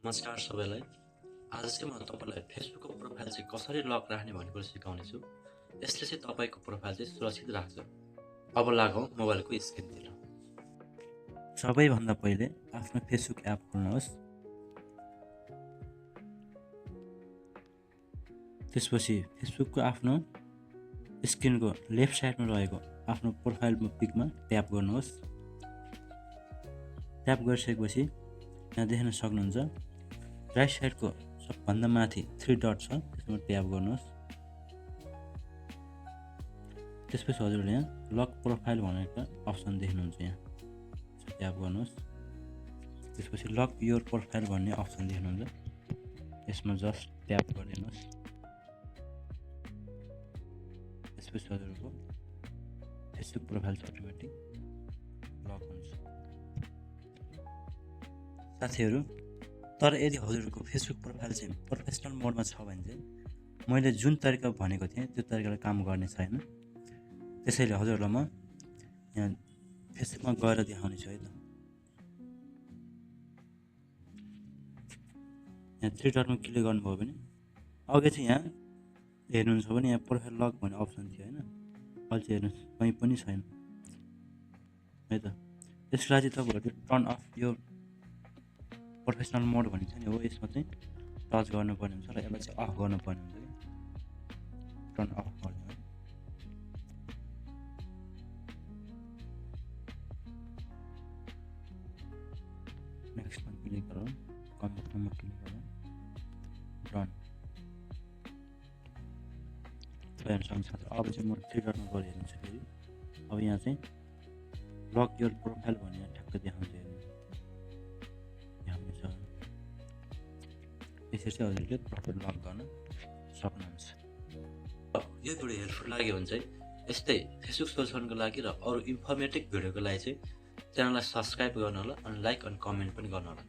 नमस्कार सबैलाई। आज चाहिँ म तपाईँलाई फेसबुकको प्रोफाइल चाहिँ कसरी लक राख्ने भन्ने कुरा सिकाउने छु। यसले चाहिँ तपाईँको प्रोफाइल चाहिँ सुरक्षित राख्छ। अब लागौँ मोबाइलको स्क्रिनतिर। सबैभन्दा पहिले आफ्नो फेसबुक एप खोल्नुहोस्। त्यसपछि फेसबुकको आफ्नो स्क्रिनको लेफ्ट साइडमा रहेको आफ्नो प्रोफाइल पिकमा ट्याप गर्नुहोस्। ट्याप गरिसकेपछि यहाँ देख्न सक्नुहुन्छ राइट साइडको सबभन्दा माथि 3 डट छ, त्यसमा ट्याप गर्नुहोस्। त्यसपछि हजुरले यहाँ लक प्रोफाइल भनेको अप्सन देख्नुहुन्छ, यहाँ ट्याप गर्नुहोस्। त्यसपछि लक योर प्रोफाइल भन्ने अप्सन देख्नुहुन्छ, यसमा जस्ट ट्याप गरिदिनुहोस्। त्यसपछि हजुरको फेसबुक प्रोफाइल अटोमेटिक लक हुन्छ। साथीहरू, तर यदि हजुरको फेसबुक प्रोफाइल चाहिँ प्रोफेसनल मोडमा छ भने चाहिँ मैले जुन तरिका भनेको थिएँ त्यो तरिकाले काम गर्ने छैन। त्यसैले हजुरलाई म यहाँ फेसबुकमा गएर देखाउने छु है त। यहाँ 3 डटमा क्लिक गर्नुभयो भने अघि चाहिँ यहाँ हेर्नुहुन्छ भने यहाँ प्रोफाइल लक भन्ने अप्सन थियो होइन, अहिले चाहिँ हेर्नुहोस् कहीँ पनि छैन है त। यसलाई चाहिँ तपाईँहरूले टर्न अफ यो प्रोफेसनल मोड भन्ने छ नि हो, यसमा चाहिँ टच गर्नुपर्ने हुन्छ र यसलाई चाहिँ अफ गर्नुपर्ने हुन्छ कि टर्न अफ गर्ने हो। नेक्स्टमा क्लिक गरौँ, कन्फर्ममा क्लिक गरौँ, डन। अब चाहिँ म 3 डटमा गएर हेर्छु फेरि। अब यहाँ चाहिँ लक योर प्रोफाइल भन्ने ठ्याक्क देखाउँछ, यसरी चाहिँ हजुरले प्रोफाइल लक गर्न सक्नुहुन्छ। यो भिडियो हेल्पफुल लाग्यो भने चाहिँ यस्तै फेसबुक सोल्युसनको लागि र अरू इन्फर्मेटिभ भिडियोको लागि चाहिँ च्यानललाई सब्सक्राइब गर्नु होला अनि लाइक अनि कमेन्ट पनि गर्नु होला।